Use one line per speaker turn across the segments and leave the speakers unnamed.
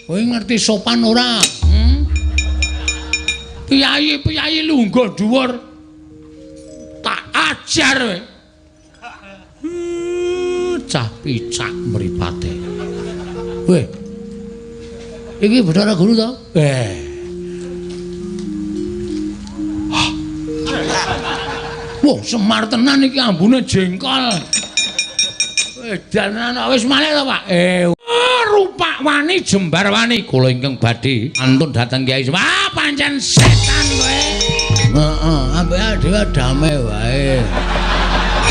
Kowe ngerti sopan ora? Piyayi-piyayi lungguh dhuwur. Tak ajar kowe. Cah picak mripate. Weh. Iki Bathara Guru to? Wah, Semar tenan iki ambune jengkol. Edan wis malih to, Pak? Rupak wani jembar wani kula ingkang badhe antun dhateng Kyai Semar. Ah, pancen setan kowe. Heeh, ambek dhewe damai wae.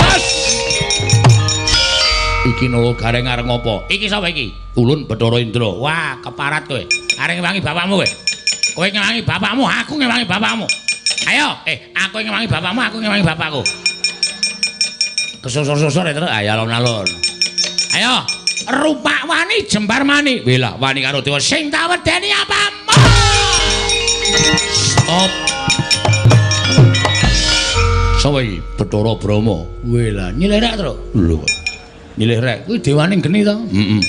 Bos. Iki nolo gareng arep ngopo? Iki sapa iki? Ulun Bathara Indra. Wah, keparat kowe. Arep ngewangi bapakmu kowe. Kowe ngewangi bapakmu, aku ngewangi bapakmu. Ayo, aku ngewangi bapakmu, aku ngewangi bapakku. Kesusur-susur ya, terus. Ayo alon-alon. Ayo, rupak wani jembar mani. Wela wani karo dewa sing tak wedeni apamu? Stop. Sapa iki? Bathara Brahma. Wela, nyilih rek, Tru. Lho. Nyilih rek. Kuwi dewaning geni to? Heeh.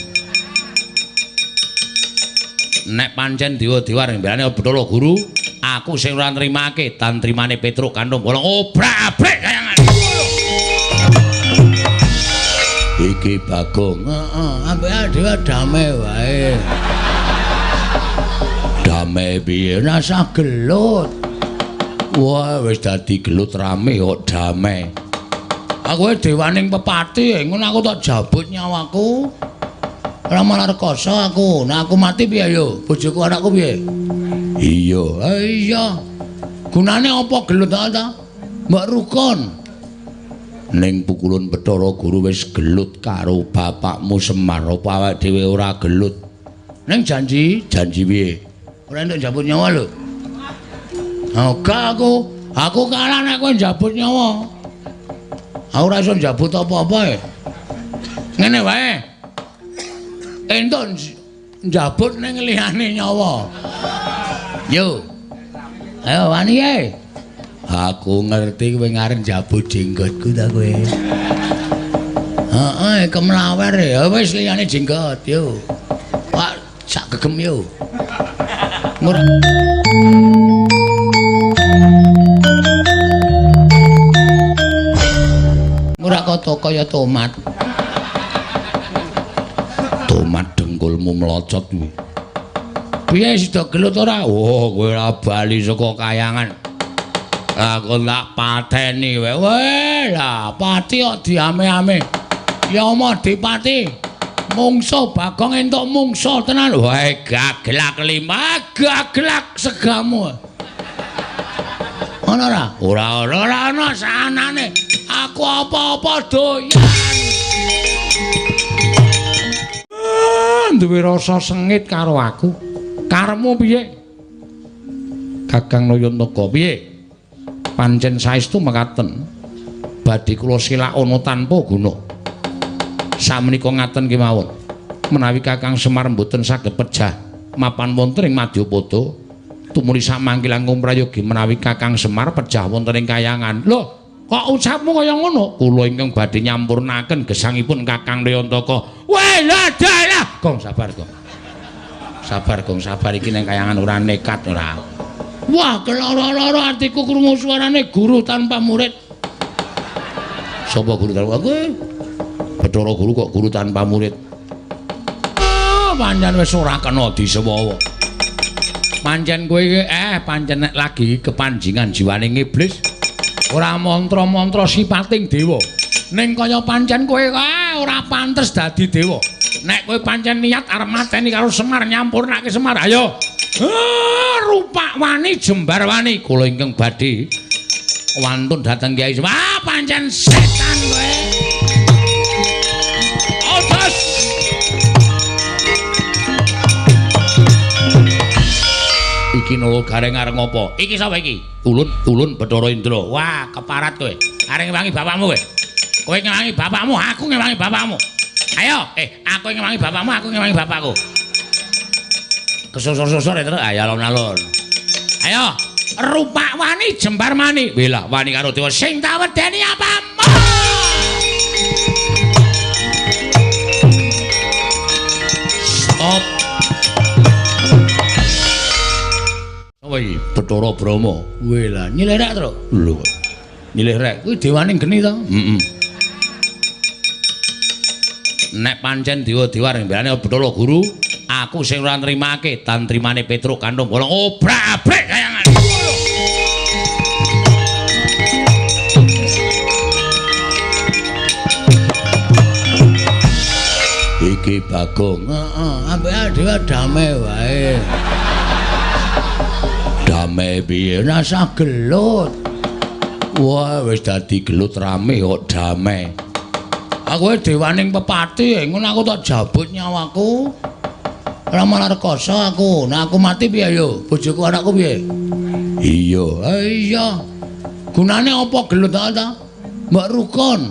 Nek pancen dewa-dewa ring mbelane Bathara Guru, aku sing ora nrimake tantrimane Petruk kantung bolong obrak-abrik kayangan. Iki Bagong. Heeh, ambek dhewe damai wae. Damai piye? Rasah gelut. Wah, wis dadi gelut rame kok damai. Aku dewaning pepati, ngono aku tak jabut nyawaku. Ora malah rekoso aku. Nek aku mati piye yo? Bojoku anakku piye? Iya, iya. Gunane apa gelut ta? Mbok rukun. Ning pukulun Bathara Guru wis gelut karo bapakmu Semar, apa awake dhewe ora gelut? Ning janji, janji piye? Ora entuk njabut nyawa lho. Ora aku kalah nek kowe njabut nyawa. Aku ora iso njabut apa-apa e. Ngene wae. Entuk njabut ning liyane nyawa. Yo. Ayo wani e. Aku ngerti kowe ngarep njabut jenggotku ta kowe. Heeh, kemlawer ya wis liyane jenggot yo. Pak sak gegem yo. Ora kata kaya tomat. Tomat dengkulmu melocot kuwi. Piye sida gelut ora? Oh, kowe ora bali saka kayangan. Aku tak pateni wae. Weh, lah pati kok diame-ame. Ya omah dipati. Mungso Bagong entuk mungso tenan. Wae gaglak lima, gaglak segamu. Ana ora? Ora ora ora ana sanane. Aku apa-apa doyan. Duwe rasa sengit karo aku. Karepmu piye? Kakang Nayantaka piye? Pancen saestu mekaten. Badhe kula silakana tanpa guna. Samenika ngaten kemawon. Menawi Kakang Semar mboten saged pejah mapan wonten ing Madyapada, tumuli samangke langkung prayogi menawi Kakang Semar pejah wonten ing kayangan. Lho, kok ucapmu kaya ngono? Kula ingkang badhe nyampurnaken gesangipun Kakang Nayantaka. Weh, lah dalah. Gong sabar, Gong. Sabar, Gong, sabar iki ning kayangan ora nekat ora. Wah, keloro-loro atiku krungu suarane guru tanpa murid. Sapa guru tanpa kowe? Bathara Guru kok guru tanpa murid. Ah, pancen wis ora kena disewawa. Pancen kowe iki pancen nek lagi kepanjingan jiwane iblis. Ora mantra-mantra sipating dewa. Ning kaya pancen kowe ora pantes dadi dewa. Nek kowe pancen niat arep mateni karo Semar nyampurnake Semar, ayo. Rupak wani jembar wani kula ingkang badhe wantun dhateng Kyai Semar. Ah, pancen setan kowe. Otos. Iki nolo gareng arep ngopo? Iki sapa iki? Ulun Bathara Indra. Wah, keparat kowe. Arep ngewangi bapakmu kowe. Kowe ngewangi bapakmu, aku ngewangi bapakmu. Ayo, aku ngewangi bapakmu, aku ngewangi bapakku. Kesusur-susur ya, terus. Ayo alon-alon. Ayo, rupak wani jembar mani. Wela wani karo dewa sing tak wedeni apamu? Stop. Apa iki? Bathara Brahma. Weh lah, nyilih rek, Truk. Lho. Nyilih rek kuwi dewaning geni to? Heeh. Nek pancen dewa-dewa ring mbelane Bathara Guru, aku sing ora nrimake tantrimane Petruk Kanthong Bolong obrak-abrik kayangan. Iki Bagong, heeh, ambek dhewe damai wae. Damai piye? Rasah gelut. Wah, wis dadi gelut rame kok damai. Aku dewaning pepati, ngono aku tak jabut nyawaku. Ora malah rekoso aku. Nek aku mati piye yo? Bojoku anakku piye? Iya, iya. Gunane apa gelut ta? Mbok rukun.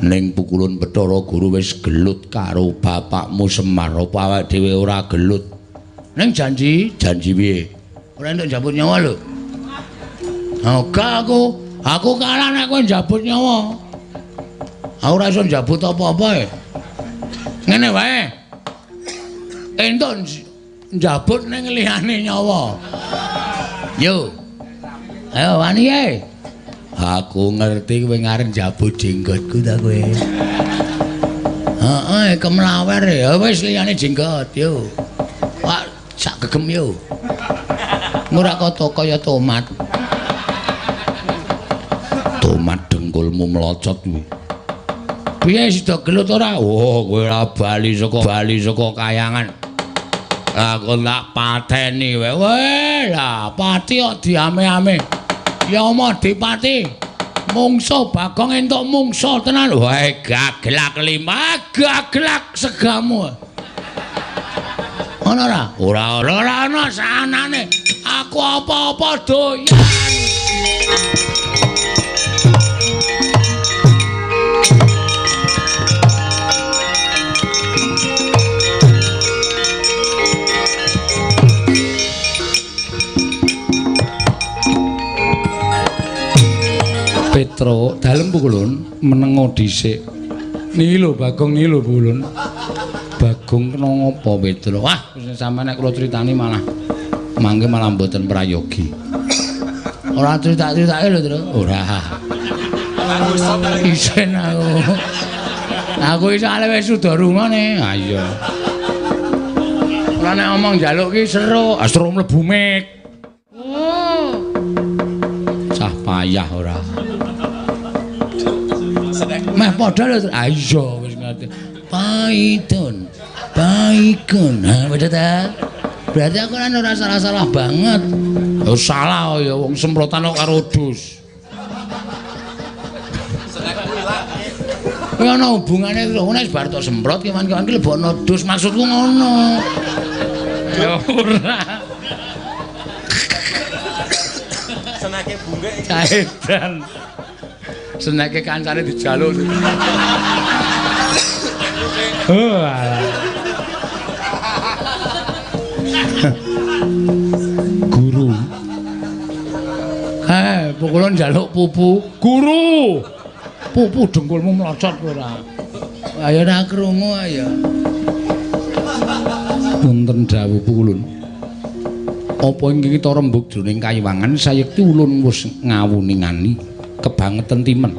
Ning pukulun Bathara Guru wis gelut karo bapakmu Semar, apa awake dhewe ora gelut? Ning janji, janji piye? Ora entuk njabut nyawa lho. Ora aku, aku kalah nek kowe njabut nyawa. Aku ora iso njabut apa-apa e. Ngene wae. Entuk njabut ning liyane nyawa. Yo. Ayo wani e. Aku ngerti kowe ngarep njabut jenggotku ta kowe. Heeh, kemlawer ya wis liyane jenggot yo. Wah, sak gegem yo. Ora kata kaya tomat. Tomat dengkulmu melocot kuwi. Piye sida gelut ora? Oh, kowe ora bali saka kayangan. Aku tak pateni wae. Weh, lah pati kok diame-ame. Ya omah dipati. Mungso Bagong entuk mungso tenan. Wae gaglak lima, gaglak segamu. Ana ora? Ora ora ana sanane. Aku apa-apa doyan. Petro dalem pukulun menengo dhisik. Niki lho Bagong, niki lho pukulun. Bagong kena ngapa Petro? Wah, sampeyan nek kula critani malah mangke malah mboten prayogi. Ora crita-critake lho, Tru. Ora. Isin aku. Aku iso ale wis suda rungane. Ha iya. Ora nek omong njaluk ki seru, astro mlebu mik. Cah payah ora. Meh padha lho. Ah iya wis ngerti. Paitun. Paikun. Ha padha ta? Berarti aku kan ora salah-salah banget. Ya salah ya wong semprotan kok karo dus. Kuwi ana hubungane lho, nek bar tok semprot kewan-kewan ki lebokno dus, maksudku ngono. Ya ora.
Senake bunggek.
Caedan. Senake kancane dijaluk. Oh, alah. Guru. Pukulun njaluk pupu. Guru. Pupu dengkulmu melocot ora. Ayo ora krungu ayo. Wonten dawuh pukulun. Apa ingkang kita rembug jroning kayiwangan sayekti ulun wis ngawuningani kebangetan timen.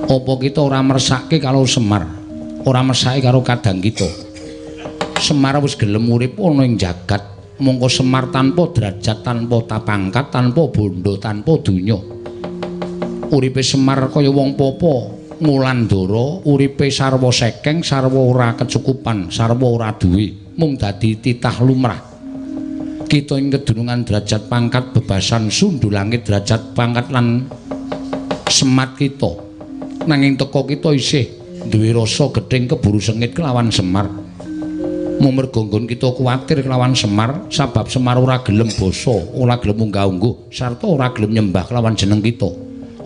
Apa kita ora mersake kalau Semar, ora mersake karo kadang kita. Semar wis gelem urip ana ing jagat, mongko Semar tanpa derajat, tanpa tapangkat, tanpa bondo, tanpa donya. Uripe Semar kaya wong popo ngulandara, uripe sarwa sekeng, sarwa ora kecukupan, sarwa ora duwe, mung dadi titah lumrah. Kita ing kedunungan derajat pangkat bebasan sundul langit derajat pangkat lan semat kita. Nanging teka kita isih duwe rasa gething keburu sengit kelawan Semar. Merga nggon kita kuwatir kelawan Semar sabab Semar ora gelem basa, ora gelem unggah-ungguh sarta ora gelem nyembah kelawan jeneng kita.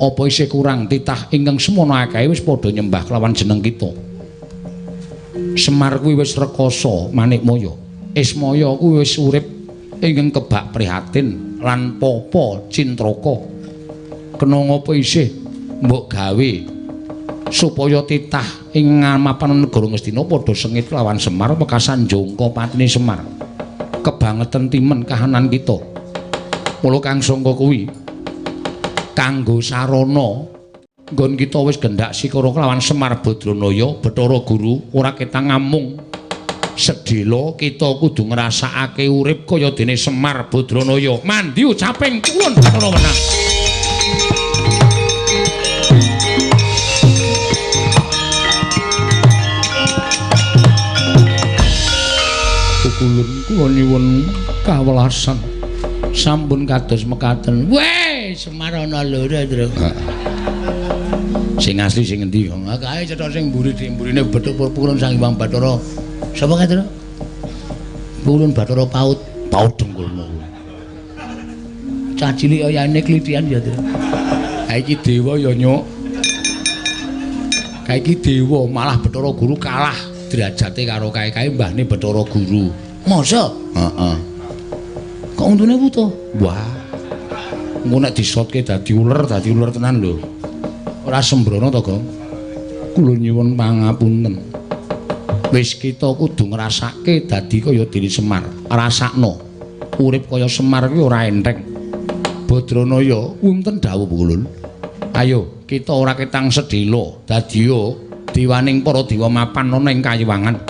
Apa isih kurang titah ingkang semono akeh wis padha nyembah kelawan jeneng kita. Semar kuwi wis rekoso manikmaya. Ismaya kuwi wis urip ingkang kebak prihatin lan popo cintraka. Kena ngapa isih mbok gawe supaya titah ing mapan negara Ngastina padha sengit kelawan Semar wekasan jangka patine Semar. Kebangetan timen kahanan kita. Mula kang sangka kuwi kanggo sarana nggon kita wis gendak sikara kelawan Semar Badranaya Bathara Guru ora ketang ngamung sedhela kita kudu ngrasakake urip kaya dene Semar Badranaya. Mandi ucaping kulon Bathara wenang. Kulun kula nyuwun kawelasan sampun kados mekaten. Weh, Semar ana loro, Tru. Sing asli sing endi? Kae cetha sing mburi mburine bethuk purun Sang Hyang Bathara. Sapa kae, Tru? Purun Bathara Paut. Paut dengkulmu. Cah cilik oyane klithian ya, Tru. Ha iki dewa ya, Nyuk. Kae iki dewa malah Bathara Guru kalah derajate karo kae-kae mbahne Bathara Guru. Masa? Heeh. Kok untune wuta? Wah. Engko nek disotke dadi uler tenan lho. Ora sembrono to, Gong? Kula nyuwun pangapunten. Wis kita kudu ngrasake dadi kaya dene Semar. Rasakno. Urip kaya Semar kuwi ora enteng. Badranaya wonten dawuh Kulun. Ayo, kita ora ketang sedhela. Dadiya diwaning para dewa mapan ana ing kayiwangan.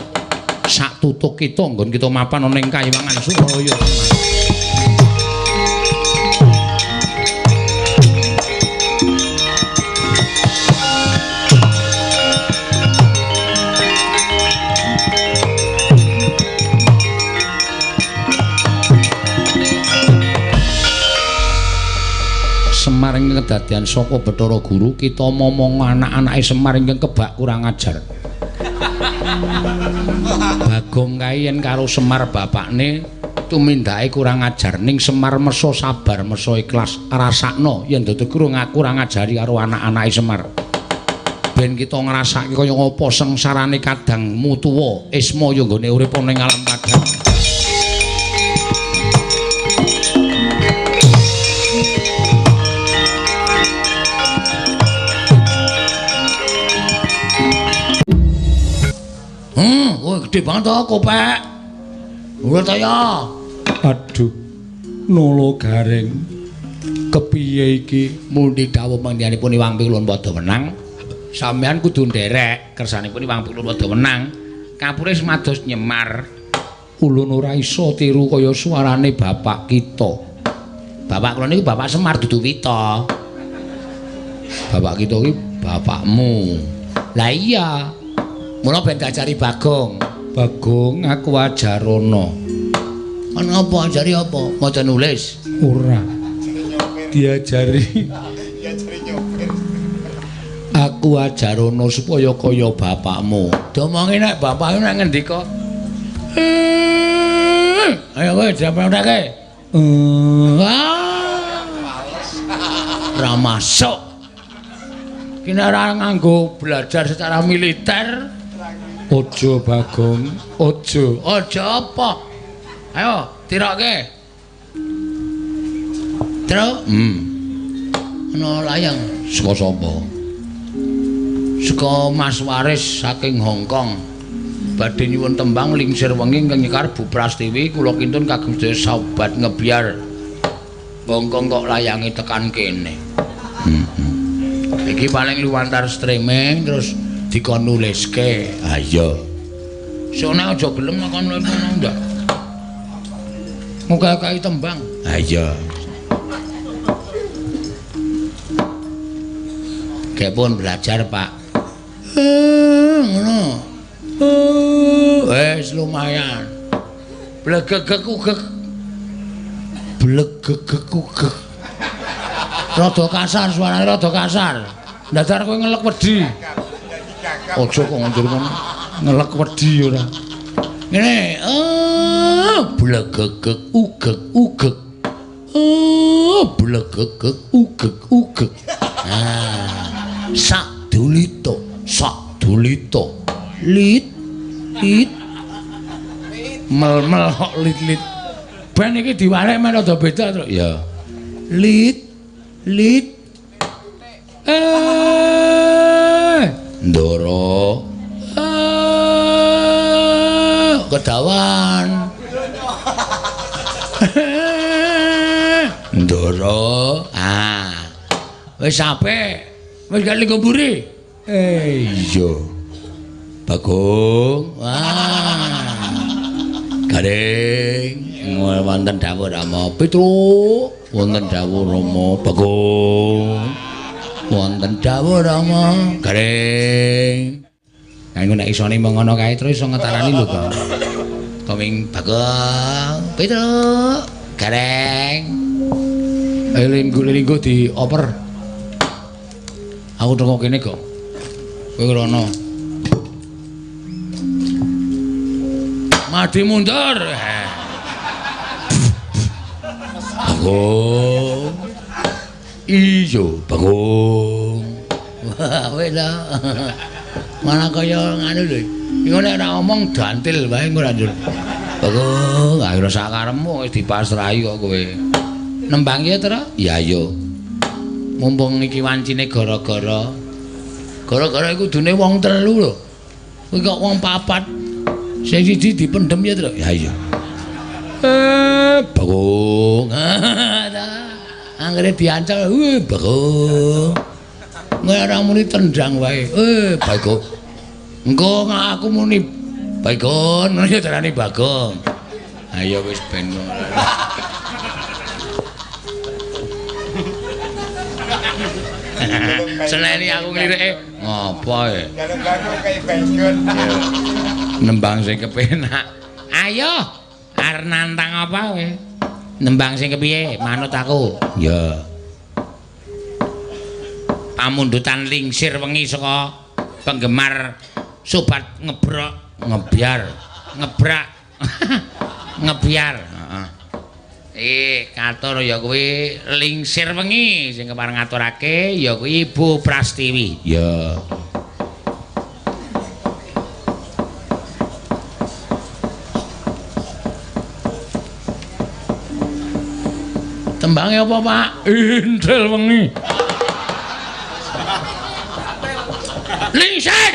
Sak tutuk kita nggon kita mapan ana ing kayiwangan Suralaya. Semar ingkang kedadian saka Bathara Guru kita momong anak-anake Semar ingkang kebak kurang ajar. Bagong kae yen karo Semar bapakne tumindake kurang ajar ning Semar mesa sabar mesa ikhlas rasakno yen dadi kurang ajari karo anak-anake Semar. Ben kita ngrasake kaya ngapa sengsarane kadangmu tuwa Ismaya nggone urip ana ing alam padang. Wah, gede banget to kopek. Ora ta ya. Aduh. Nolo garing. Kepiye iki? Mundi dawuh mangdianipun Iwang Pikulun padha wenang. Sampeyan kudu nderek kersanipun Iwang Pikulun padha wenang. Kapure semados nyemar. Ulun ora iso tiru kaya suarane bapak kita. Bapak kula niku Bapak Semar dudu Wita. Bapak kita iki bapakmu. Lah iya. Mula ben diajari Bagong. Bagong aku ajarono. Ana apa ajari apa? Maca nulis? Ora. Diajari.
Diajari nyopir.
Aku ajarono supaya kaya bapakmu. Diomongi nek bapakmu nek ngendika. Ayo kowe diampun-ampun. Ora masuk. Ki nek ora nganggo belajar secara militer. Aja Bagong, aja. Aja apa? Ayo, tirokke. Tru? Ana layang saka sapa? Saka Mas Waris saking Hong Kong. Badhe nyuwun tembang lingsir wengi ingkang nyekar Bu Prastiwi kula kintun kagem sedaya sahabat ngebyar. Hong Kong kok layange tekan kene. Iki paling luwantar streaming terus dikon nuliske. Ha iya. Sone aja gelem nek kon nulis ngono ndak. Muga-muga tembang. Ha iya. Gek pun belajar, Pak. Ngono. Wis lumayan. Blegegek ugek. Blegegek ugek. Rada kasar suarane, rada kasar. Ndadar kowe ngelek wedi. Aja kok ngundur ngono. Ngelek wedi ora. Ngene, blegegek ugek ugek. Blegegek ugek ugek. Ah, sak dulito, sak dulito. Lit lit. Mel-mel kok lit-lit. Ben iki diwalek men rada beda, Truk. Ya. Lit lit. Ndoro. Kedawan. Ndara. Ah. Wis apik. Wis gak linggo mburi. Iya. Bagong. Wah. Garing. Wonten dawuh Rama Petruk, wonten dawuh Rama Bagong. Wonten dawuh Rama Garing. Lah engko nek isone mung ngono kae terus iso ngetarani lho, Kang. Koming Bagong, Petruk, Gareng. Linggo-linggo dioper. Aku teko kene kok. Kowe rono. Maju mundur. Bagong. Iya, Bagong. Wah, wis ta. Malah kaya nganu lho. Iku nek ora omong dantil wae engko ora njur. Bagong, ayo sak karepmu wis dipasrahi kok kowe. Nembang ya, Tra? Ya ayo. Mumpung iki wancine gara-gara. Gara-gara iku kudune wong telu lho. Kowe kok wong papat. Sing siji dipendhem ya, Tra? Ya iya. Bagong. Anggere diancang, Bagong. Ora muni tendang wae. Bagong. Engko aku muni Bagong, ngono ya carane Bagong. Ayo wis ben. Seneni aku nglirike ngopo e? Nembang sing kepenak. Ayo, arep nantang apa kowe? Nembang sing kepiye? Manut aku. Ya. Pamundutan lingsir wengi saka penggemar sobat ngebrok, ngebyar, ngebrak, ngebyar. Heeh. Katur ya kuwi lingsir wengi sing kepareng ngaturake ya kuwi Ibu Prastiwi. Ya. Tembange apa, Pak? Intil wengi. Lingsir.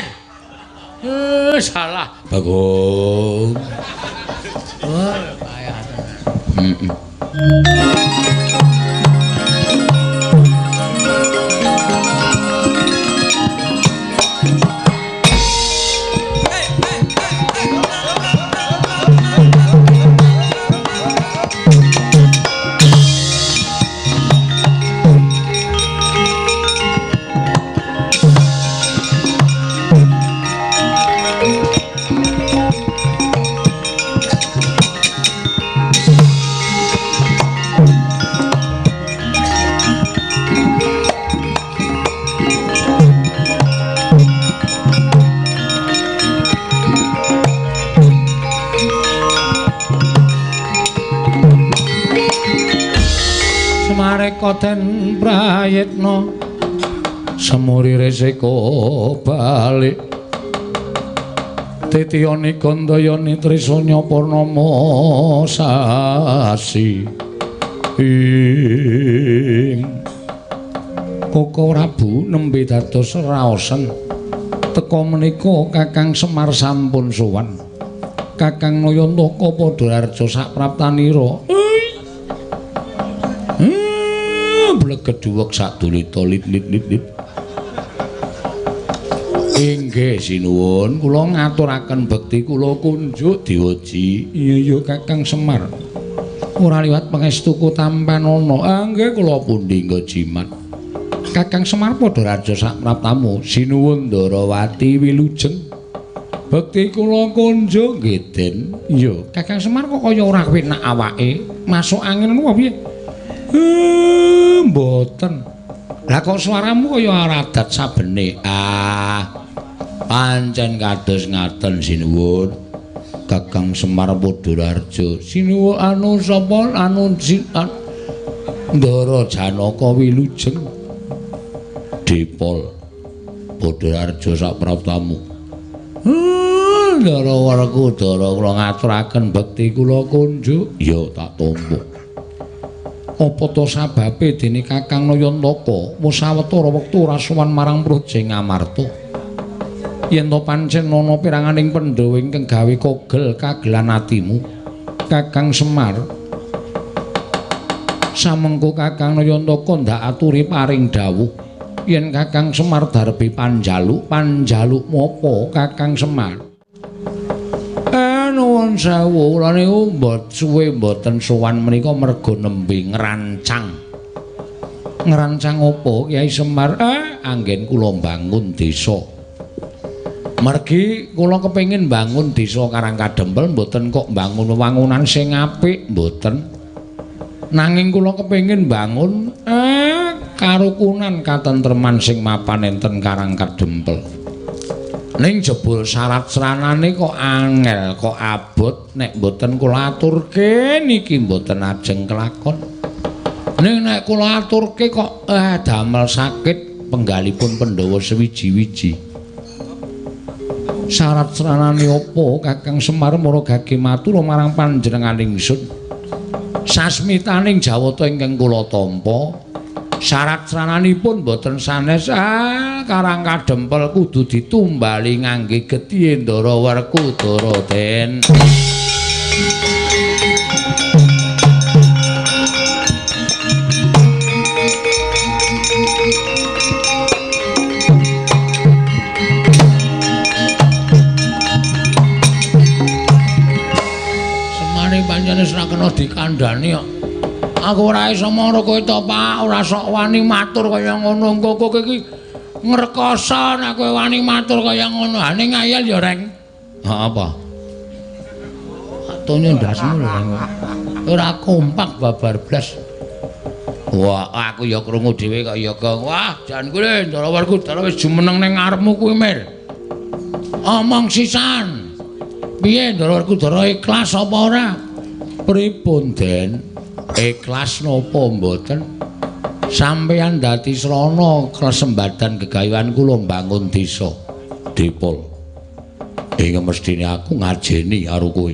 Salah. Bagong. Wah, payah tenan. Heeh. Koten prayitna semuri resiko balik titiyani gandayani trisanya purnama sasi ing Koko Prabu nembe dados raosen teka menika Kakang Semar sampun sowan. Kakang Nayantaka padha harja sapraptanira. Blegeduwek sadulita lit lit lit lit. Inggih sinuwun, kula ngaturaken bekti kula kunjuk diweji. Iya iya Kakang Semar. Ora liwat pangestuku tampanana. Ah nggih kula pundi nggo jimat. Kakang Semar padha raja sapraptamu. Sinuwun Ndarawati wilujeng. Bekti kula kunjuk nggih Den. Iya, Kakang Semar kok kaya ora penak awake, masuk angin ngono piye? Mboten. Lah kok suaramu kaya aradat sabene. Ah, pancen kados ngaten sinuwun. Kakang Semar Padharjo. Sinuwun anu sapa anu Ndara Janaka wilujeng. Dipol Padharjo sapraptamu. Ndara Werkudara kula ngaturaken bekti kula kunjuk. Ya tak tampa. Apa ta sababe dene Kakang Nayantaka wis sawetara wektu ora sowan marang Praja Ngamarta? Yen to pancen ana peranganing Pandhawa ingkang gawe kogel kagelan atimu, Kakang Semar, Samengko Kakang Nayantaka ndak aturi paring dawuh yen Kakang Semar darbi panjaluk, panjalukmu apa Kakang Semar? Nuwun sewu, kula niku mbot suwe mboten sowan menika merga nembe ngrancang. Ngrancang apa Kyai Semar? Anggen kula mbangun desa. Mergi kula kepengin mbangun desa Karang Kadempel mboten kok mbangun wewangunan sing apik mboten. Nanging kula kepengin mbangun karukunan katentreman sing mapan enten Karang Kadempel. Ning jebul syarat sranane kok angel, kok abot nek mboten kula aturke niki mboten ajeng kelakon. Ning nek kula aturke kok damel sakit penggalipun Pandhawa sewiji-wiji. Syarat sranane apa Kakang Semar mara gage matur marang panjenengan ingsun? Sasmitaning jawata ingkang kula tampa, syarat srananipun mboten sanes. Karang Kadempel kudu ditumbali ngangge getihe Ndara Werkudara Den. Semane pancene ora kena dikandhani kok. Aku ora iso mara kowe to, Pak, ora sok wani matur kaya ngono. Engko kowe iki ngrekoso nek kowe wani matur kaya ngono. Ane ngayal ya, Reng. Ha apa? Tonyo ndasmu lho, Reng. Ora kompak babar blas. Wah, aku ya krungu dhewe kok ya, Gong. Wah, jan kuwi Ndara Werkudara wis jumeneng ning ngarepmu kuwi, Mir. Omong sisan. Piye Ndara Werkudara ikhlas apa ora? Pripun, Den? Ikhlas napa mboten? Sampeyan dadi srana klesembadan gegayuhan kula mbangun desa Dipol. Ing mestine aku ngajeni karo kowe.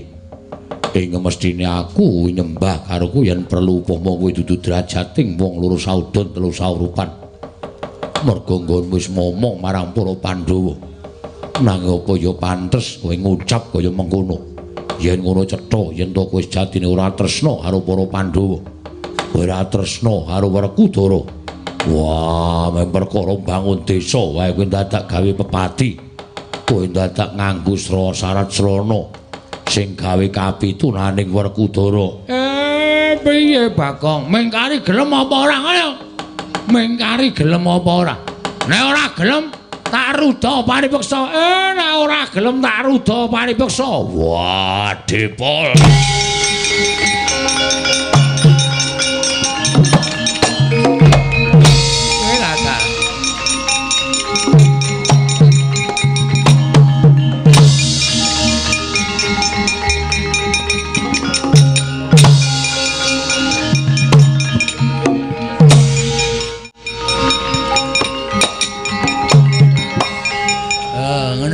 Ing mestine aku nyembah karo kowe yen perlu upama kowe dudu drajating wong loro saudon telu saurupan. Merga nggon wis momong marang para Pandhawa. Nanging apa ya pantes kowe ngucap kaya mengkono? Yen ngono cetha yen to kowe sejatine ora tresna karo para Pandhawa. Ora tresna karo Werkudara. Wah, mung perkara mbangun desa wae kowe dadak gawe pepati. Kowe dadak nganggo syarat srana sing gawe kapitunaning Werkudara. Piye Bagong? Mengkari gelem apa ora ngono? Mengkari gelem apa ora? Nek ora gelem tak ruda paripeksa. Nek ora gelem tak ruda paripeksa. Wah, Dipol.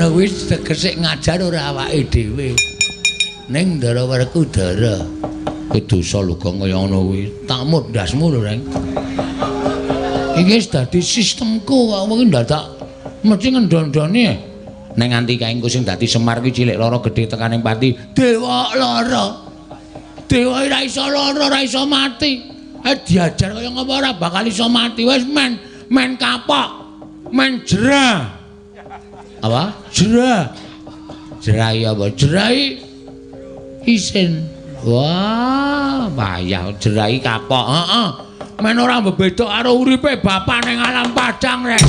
Wis tegesik ngajar ora awake dhewe. Ning Ndara Werkudara. Kuwi dosa lho Gong kaya ngono kuwi. Tak mut ndasmu lho, Reng. Iki wis dadi sistemku kok wong ndadak mesti ngendon-ndoni. Ning nganti kae engko sing dadi Semar kuwi cilik lara gedhe tekaning pati. Dewa lara. Dewa ora iso lara, ora iso mati. Diajar kaya ngapa ora bakal iso mati. Wis men kapok, men jerah. Apa? Jerah. Jerai apa? Jerai isin. Wah, payah jerai kapok. Heeh. Men ora bebeda karo uripe bapak ning alam padang, Rek.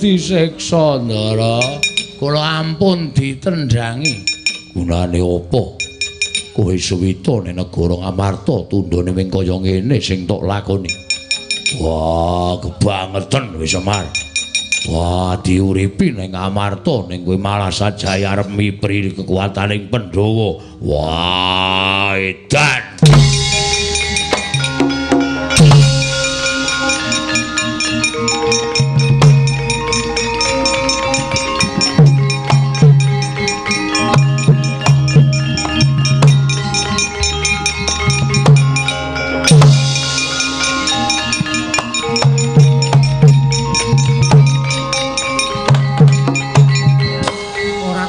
Disiksa Ndara, kula ampun ditendhangi. Gunane apa? Kowe suwita ning negara Ngamarta tundhone wing kaya ngene sing tok lakoni. Wah, kebangetan wis Semar. Wah, diuripi ning Ngamarta ning kowe malah sajaya arep mipri kekuataning Pandhawa. Wah, edan.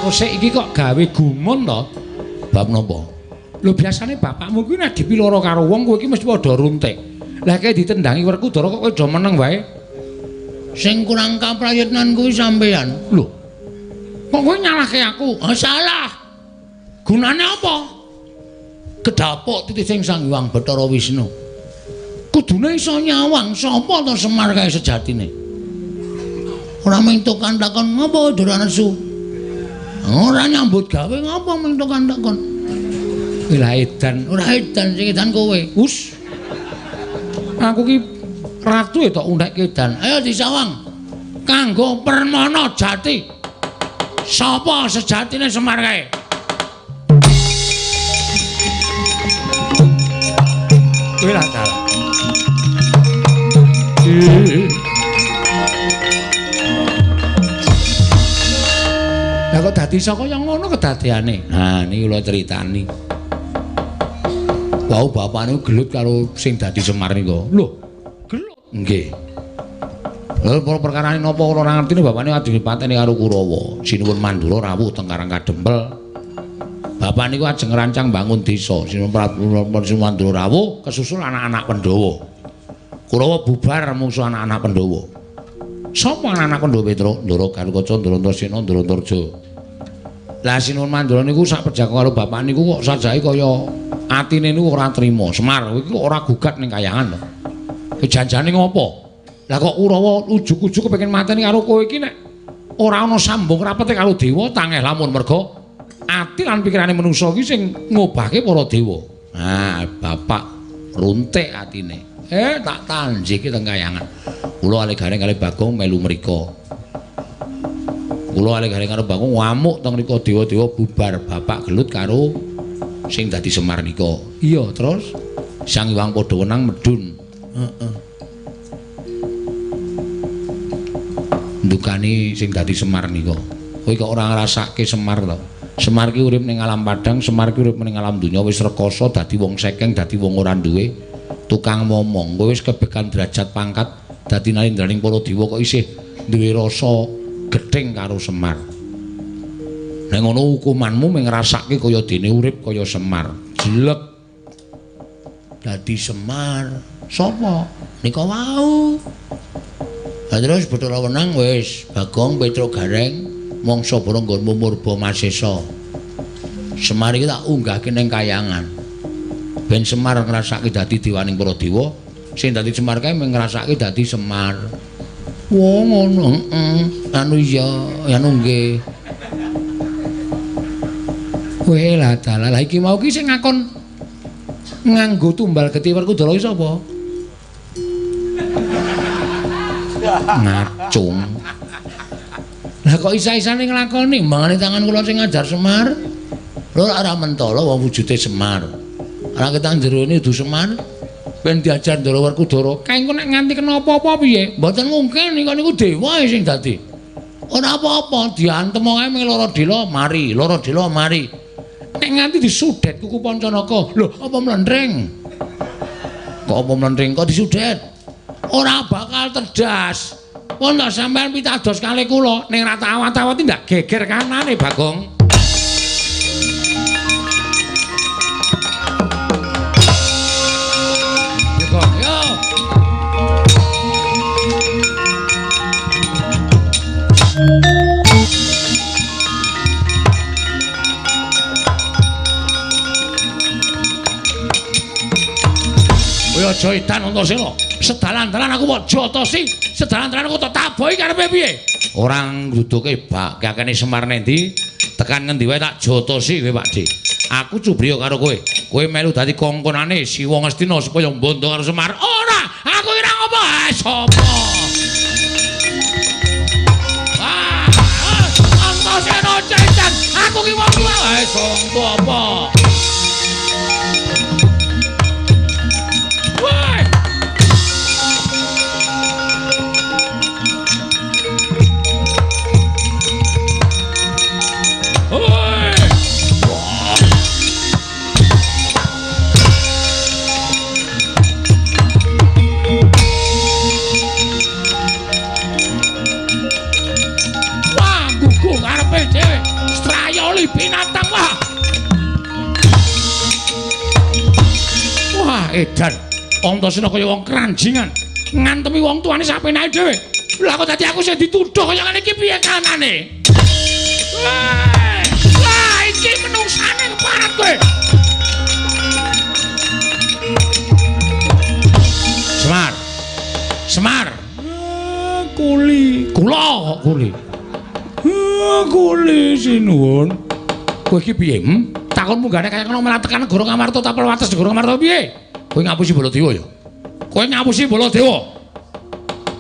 Petro sik iki kok gawe gumun to? Bab napa? Lho biasane bapakmu kuwi nek dipiloro karo wong kowe iki mesti padha runtik. Lah kae ditendangi Werkudara kok kowe do meneng wae. Sing kurang kaprayitnan kuwi sampean. Lho. Kok kowe nyalahke aku? Oh, salah. Gunane apa? Kedapuk titi sing Sang Hyang Bathara Wisnu. Kudune iso nyawang sapa to Semar kae sejatine? Ora mung tokan takon ngapa Ndara nesu. Ora nyambut gawe ngapa mung tokan takon. Ora edan, ora edan sing edan kowe. Us. Aku ki ratu ya tok undhekke edan. Ayo disawang. Kanggo Permana Jati. Sapa sejatine Semar kae? Kowe lah dalah. Lah kok dadi iso kaya ngono kedadeane? Nah, niki kula critani. Wau bapakne gelut karo sing dadi Semar nika. Lho, gelut? Nggih. Lha perkarane napa ora ngertine bapakne ajeng dipateni karo Kurawa. Sinuwun Mandura rawuh teng Karang Kadempel. Bapak niku ajeng ngrancang bangun desa. Sinuwun Mandura rawuh kesusul anak-anak Pandhawa. Kurawa bubar mungsuh anak-anak Pandhawa. Sapa anak-anak Pandhawa Petro? Ndara Garukaca, Ndara Antasena, Ndara Antarja. Lah Sinuwun Mandura niku sak pejako karo bapak niku kok sajake kaya atine niku ora trima. Semar kowe iki kok ora gugat ning kayangan to. Janjane ngopo? Lah kok Kurawa ujug-ujug kepengin mateni karo kowe iki nek ora ana sambung rapete karo dewa tangeh lamun merga ati lan pikirane manungsa iki sing ngobahke para dewa. Nah, bapak runtik atine. Tak tanjike teng kayangan. Kula kalih Gareng kalih Bagong melu mriko. Kula kalih Gareng karo Bagong ngamuk teng mriko dewa-dewa bubar, bapak gelut karo sing dadi Semar nika. Iya, terus Sang Hyang padha wenang medhun. Heeh. Ndukani sing dadi Semar nika. Kowe kok ora ngrasake Semar to? Semar ki urip ning alam padang, Semar ki urip ning alam donya wis rekoso dadi wong sekeng, dadi wong ora duwe tukang momong. Kowe wis kebekan derajat pangkat dadi nalindraning para dewa kok isih duwe rasa gething karo Semar. Nek ngono hukumanmu mung ngrasake kaya dene urip kaya Semar. Jelek. Dadi Semar sapa? Nika wau. Lah terus Bathara Wenang wis Bagong Petro Gareng mangsa bara nggonmu murba masesa. Semar iki tak unggahke ning kayangan. Ben Semar ngrasake dadi dewaning para dewa, sing dadi Semar kae mung ngrasake dadi Semar. Wah ngono, heeh. Anu iya, anu nggih. Weh lah dalah, lah iki mau ki sing ngakon nganggo tumbal getih Werkudara iki sapa? Ngacung. Lah kok isa-isane nglakoni mangane tangan kula sing ngajar Semar. Lho ora mentala wong wujude Semar. Ora ketang jerone kudu Semar. Ben diajar Ndara Werkudara. Kae engko nek nganti kena apa-apa piye? Mboten mungkin niku niku dewa sing dadi. Ora apa-apa, diantem wae ming lara dela mari, lara dela mari. Nek nganti disudet kuku Pancanaka, lho apa mlendring? Kok apa mlendring kok disudet? Ora bakal terdas. Pun ta sampean pitados kalih kula ning ra awat-awat ndak geger kanane Bagong. Yo Gong, yo. Kowe aja edan Antasena. Sedalan-dalan aku kok jotosi, sedalan-dalan aku tak tabohi karepe piye? Ora ngruduke bak kakene Semar nendi, tekan ngendi wae tak jotosi kowe Pakde. Aku cubriya karo kowe. Kowe melu dadi kongkonane Siwa Ngastina supaya mbondo karo Semar. Ora, aku ora ngopo. Ah, sapa? Ah, Antasena cetan, aku ki wong tuwa. Ah, wong tuwa apa? Woi! Woi! Wah. Wah, guguh karepe dhewe. Edan. Antasena kaya wong keranjingan, ngantemi wong tuane sapenake dhewe. Lah kok dadi aku sing dituduh kaya ngene iki piye kanane? Wah, iki menungsane keparat kowe. Semar. Semar. Kuli. Kula kok kuli. Kuli sinuwun. Kowe iki piye? Takon munggane kaya ngono malah tekan negara Ngamarta tapel wates negara Ngamarta piye? Kowe ngapusi Baladewa ya? Kowe ngapusi Baladewa.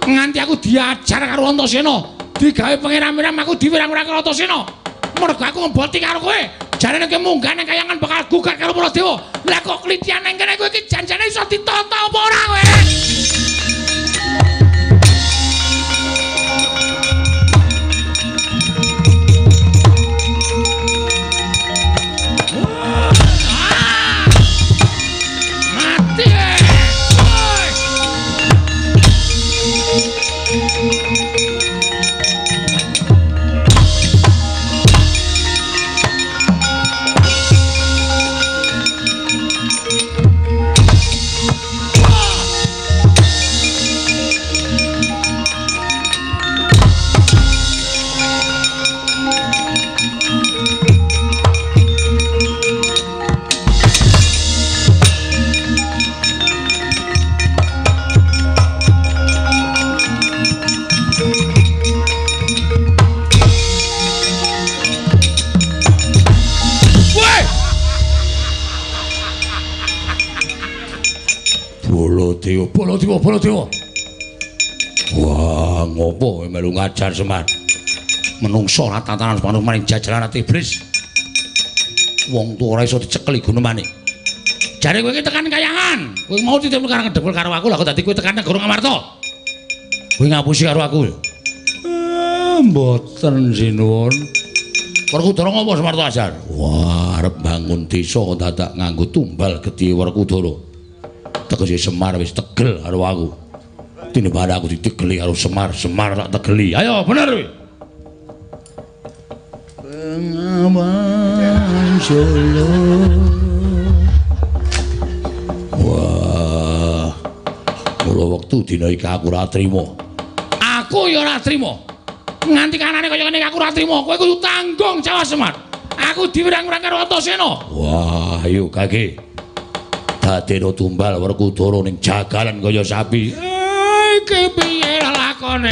Nganti aku diajar karo Antasena, digawe pangeran-pangeran aku diwirang-wirang karo Antasena. Mergo aku ngeboti karo kowe. Jarene kowe munggah nang kayangan bakal gugat karo Baladewa. Lah kok klitian nang kene kowe iki janjane iso ditata apa ora kowe? Baladewa, Baladewa. Wah, ngopo melu ngajar Semar? Menungso ora tatanan manung maring jajaran iblis. Wong tuwa ora iso dicekeli gunemane. Jare kowe iki tekan kayangan. Kowe mau titip karo ngedepul karo aku, lah kok dadi kowe tekan negara Ngamarta. Kowe ngapusi karo aku. Mboten sinuwun. Werkudara ngopo Semar ajar? Wah, arep bangun desa kok dadak nganggo tumbal gedhe Werkudara. Tegese Semar wis tegel karo aku. Tinimbang aku ditegeli karo Semar, Semar tak tegeli. Ayo bener kowe. Bengawan Solo. Wah. Mula wektu dina iki aku ora trima. Aku ya ora trima. Nganti kanane kaya ngene aku ora trima. Kowe kudu tanggung jawab Semar. Aku diwirang-wirang karo Antasena. Wah, ayo kage. Dadeno tumbal Werkudara ning jagalan kaya sapi. Iki piye lakone?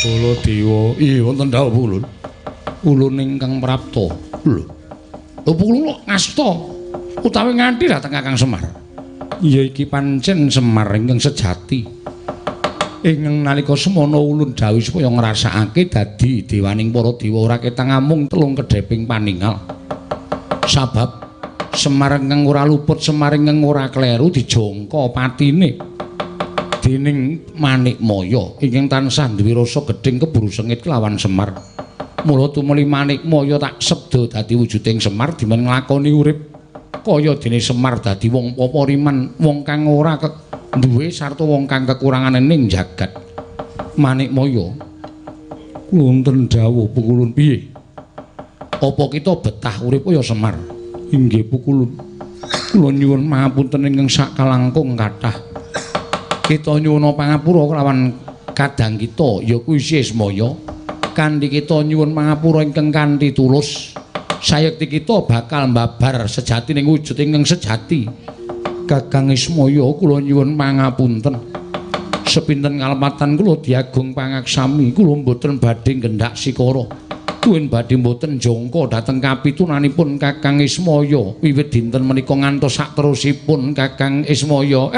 Baladewa, iya wonten dawuh ulun. Ulun ingkang prapta. Lho. Lho ulun kok ngasta utawi nganti dhateng Kakang Semar. Ya iki pancen Semar ingkang sejati. Ing nalika semana ulun dawuh supaya ngrasakake dadi dewaning para dewa ora ketang amung telung kedheping paningal. Sabab Semar ingkang ora luput, Semar ingkang ora kleru dijangka patine dening Manikmaya ingkang tansah duwe rasa gedhing keburu sengit kelawan Semar. Mula tumuli Manikmaya tak sebda dadi wujuding Semar dimen nglakoni urip kaya dene Semar dadi wong papariman, wong kang ora duwe sarta wong kang kekurangane ning jagat. Manikmaya, wonten dawuh pukulun piye? Apa kita betah urip kaya Semar? Inggih pukulun. Kula nyuwun mahapunten ingkang sakalangkung kathah. Kita nyuwun pangapura kelawan kadang kita ya kuwi Ismaya. Kanthi kita nyuwun pangapura ingkang kanthi tulus, sayekti kita bakal mbabar sejatining wujud ingkang sejati. Kakang Ismaya kula nyuwun pangapunten. Sepinten kalepatan kula diagung pangaksami, kula mboten badhe nggendak sikara. Tuwin badhe mboten jangka dhateng kapitunanipun Kakang Ismaya wiwit dinten menika ngantos sakterusipun Kakang Ismaya.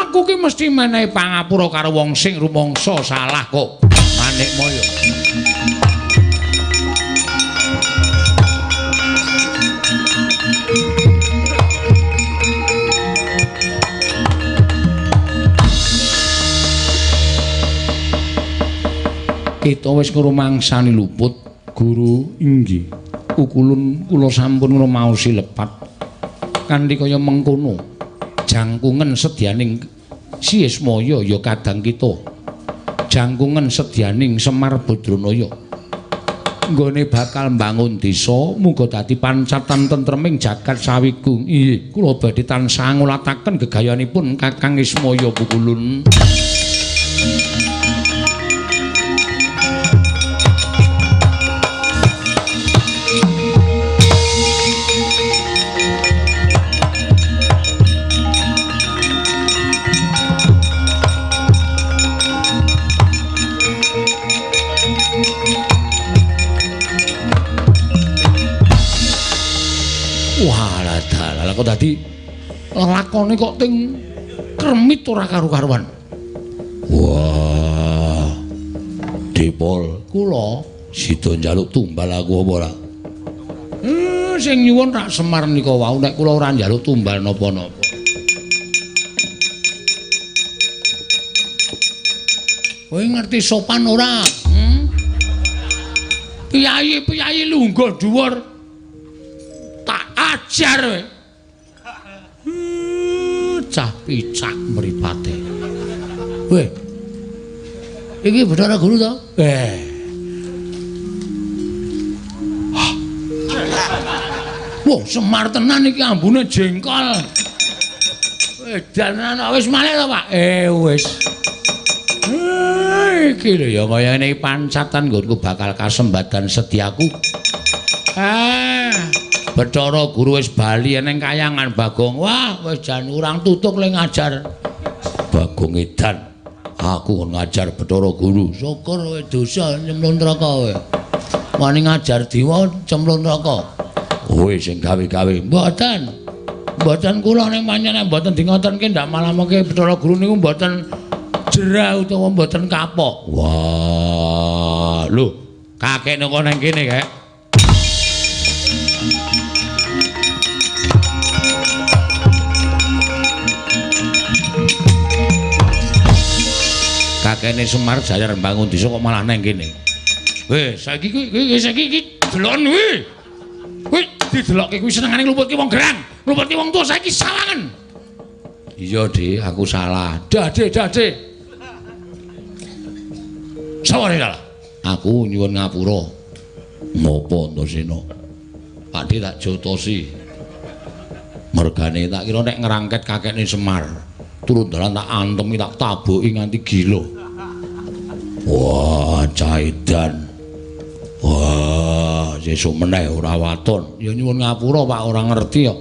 Aku ki mesti menehi pangapura karo wong sing rumangsa salah kok. Manikmaya. Kita wis ngrumangsani luput, Guru. Inggih. Ukulun kula sampun ngrumaosi lepat. Kanthi kaya mengkono, jangkungen sedyaning Si Ismaya ya kadang kita. Jangkungen sedyaning Semar Badranaya. Nggone bakal mbangun desa muga dadi pancatan tentreming jagat sawigung. Inggih, kula badhe tansah ngulataken gegayanipun Kakang Ismaya Pukulun. Kok dadi lelakone kok ting kremit ora karu-karuan. Wah. Dipol kula sida njaluk tumbal aku apa ora? Sing nyuwun rak Semar nika wau nek kula ora njaluk tumbal napa-napa. Kowe ngerti sopan ora? Piyayi-piyayi lungguh dhuwur. Tak ajar kowe. Cah picak mripate. Weh. Iki Bathara Guru to? Wah, Semar tenan iki ambune jengkol. Edan wis malih to, Pak? Wis. Iki lho ya kaya ngene pancatan nggonku bakal kasembadan sediaku. Bathara Guru wis bali ning kayangan Bagong. Wah, wis jan urang tutuk le ngajar. Bagong edan. Aku kon ngajar Bathara Guru. Syukur kowe dosa nyemplung neraka kowe. Wani ngajar dewa cemplung neraka. Kowe sing gawe-gawe. Mboten. Mboten kula ning pancen mboten dingotenke ndak malah mengke Bathara Guru niku mboten jerah utawa mboten kapok. Wah, lho, kakek nang nang kene, Kek. Kakene Semar Jayar mbangun desa kok malah nang kene. Weh, saiki kuwi saiki iki delokon kuwi. Kuwi didelokke kuwi senengane ngluputke wong gerang, ngluputke wong tuwa saiki salangen. Iya, Dik, aku salah. Dah, Dik, dah, Dik. Sapa sing salah? Aku nyuwun ngapura. Ngopo Antasena? Pak Dik tak jotosi. Mergane tak kira nek ngrangket kakekne Semar, turun dalan tak antemi tak tabuki nganti gila. Wah, caidan. Wah, sesuk meneh ora waton. Ya nyuwun ngapura, Pak, ora ngerti kok.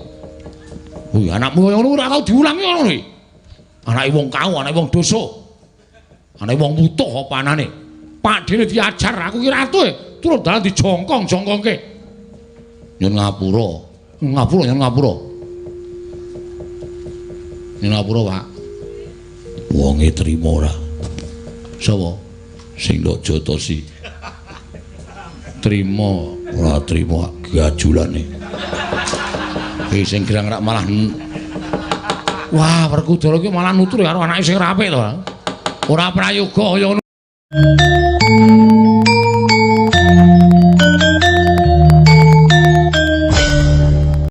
Wih, anakmu kaya ngono ora tau diulangi ngono kuwi. Anake wong kau, anake wong dosa. Anake wong wutuh apa anane? Pak Dene diajar aku ki ratu e, turun dalan dijongkong-jongkongke. Nyuwun ngapura. Ngapura, nyuwun ngapura. Nyuwun ngapura, Pak. Wonge trima ora? Sapa? Sing ndok jotosi. Trima, ora trima gajulane. Iki sing gerang rak malah wah, Werkudara iki malah nutur karo anake sing ora apik to. Ora prayoga kaya ngono.